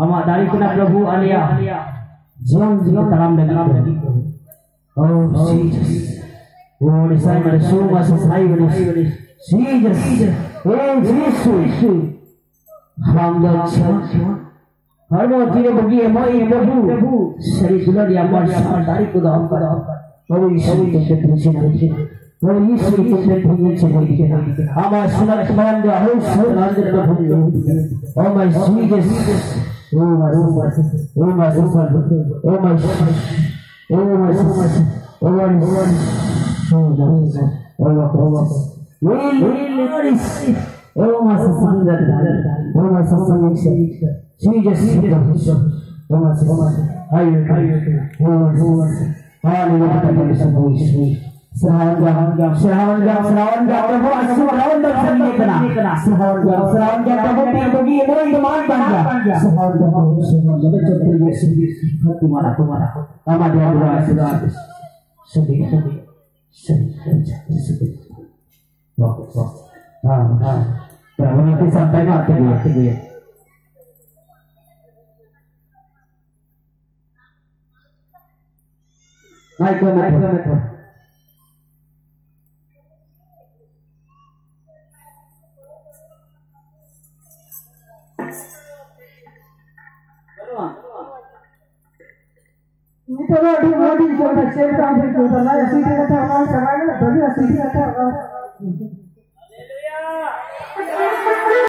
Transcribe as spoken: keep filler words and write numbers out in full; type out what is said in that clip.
ᱟᱢᱟᱜ ᱫᱟᱲᱮ ᱠᱟᱱᱟ ᱯᱨᱚᱵᱷᱩ ᱟᱞᱮᱭᱟᱜ ᱡᱤᱭᱚᱱ ᱡᱤᱭᱚᱱ ᱛᱟᱲᱟᱢ ᱞᱟᱹᱜᱤᱫ ᱛᱮ᱾ Oh Jesus. Oh, Jesus. Oh, Jesus. Jesus. Oh, Jesus. ᱟᱢ ᱫᱚ ᱦᱚᱲᱢᱚ ᱛᱤᱨᱮ ᱵᱟᱹᱜᱤ ᱮᱢᱚᱜ ᱤᱧ ᱯᱨᱚᱵᱷᱩ᱾ ᱥᱟᱹᱨᱤ ᱫᱩᱞᱟᱹᱲᱤᱭᱟ ᱢᱚᱡᱽ ᱥᱟᱶ ᱫᱟᱲᱮ ᱠᱚᱫᱚ ᱟᱢ ᱠᱟᱱᱟ᱾ ᱯᱨᱚᱵᱷᱩ ᱭᱤᱥᱩ ᱧᱩᱛᱩᱢ ᱛᱮ ᱯᱨᱚᱵᱷᱩ ᱭᱤᱥᱩ ᱧᱩᱛᱩᱢ ᱛᱮ ᱯᱨᱚᱵᱷᱩ ᱭᱤᱥᱩ ᱧᱩᱛᱩᱢ ᱛᱮ ᱟᱢᱟᱜ ᱥᱩᱱᱟᱛ ᱢᱟᱭᱟᱢ ᱫᱚ ᱟᱹᱰᱤ ᱥᱩᱱᱫᱚᱨ ᱟᱱᱫᱚ ᱯᱨᱚᱵᱷᱩ᱾ Oh my Jesus. Oh my Jesus. Oh my Jesus. Oh my Jesus. Oh my Jesus. Oh my Jesus. Oh my Jesus. Oh my Jesus. Oh my Jesus. Oh my Jesus. Oh my Jesus. Jesus. Oh my Jesus. Ayo. Oh my Jesus. Haleluya, kita bersyukur. Serahan gam, serahan gam, serahan gam, Prabhu, asu serahan gam sendiri kena. Serahan gam, serahan gam, Prabhu, tiap bagi, Prabhu, itu makan gam. Serahan gam, Prabhu, serahan gam, betul, betul, Yesus, Yesus, Tuhan, Tuhan, Tuhan. Nama dia, Tuhan, Tuhan. Sedih, sedih, sedih, sedih, sedih. Wah, wah. Ah, ah. Berapa nanti sampai mati dia? Naik ke motor. Ini kalau di mau di kota cerita di kota lain, sih kita tahu kan, sekarang ada bagi sih kita tahu kan.